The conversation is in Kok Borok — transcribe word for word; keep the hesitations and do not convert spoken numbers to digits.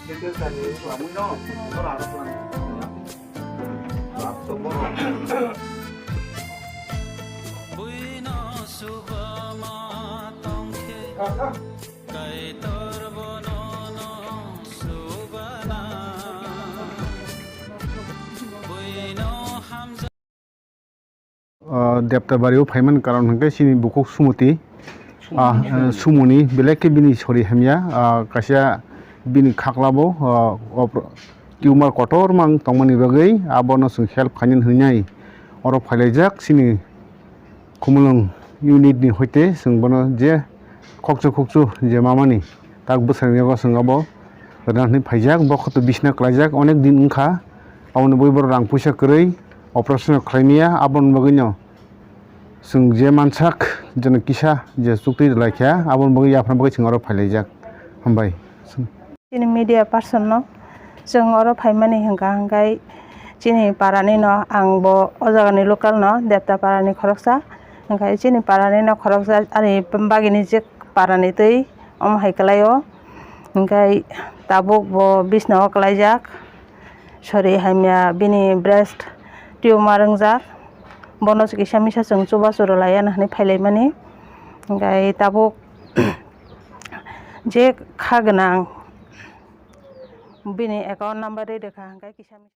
Buino subama tongkhe, Kaitor bono no subana. Buino hamjak. Ah, Deptabari o phaimani karon hwnkhe chini bukhuk Sumuti, ah, Sumuni. Ah, Sumuni, belai khe bini sori hamya, ah, kaisa bini khaklabo, ah, opr-, tumor kotorma wng tongmani bagwi abono chwng help khainani hwnwi oro phailaijak chini Khumulwng unit ni hoite chwng bono je khokchu khokchu je mamani tak bwskango chwng abo rwna hwnwi phaijak, bo khe to bisna klaijak onek din wngkha, aboni bagwi borok rang puisa kwrwi operation rok khlaimaya, aboni bagwino chwng je mansak jeno kisa je chukti rwlaikha, aboni bagwi yaphang bagwi chwng oro phailaijak. Hambai. Chini media person no chwng oro phaimani hwnkha hwnkhe chini parani no ang bo o jaga ni local no Depta parani khoroksa hwnkhe chini parani no khoroksa ani bagini je parani twi omo hai kwlai o hwnkhe tabuk bo bisna o kwlaijak sori hamya bini breast tumor wngjak bono kisa misa chwng chubachu rwlai ya hwnwi phailaimani hwnkhe tabuk. Je kha gwnang bini account number ri rwkha hwnkhe kisa.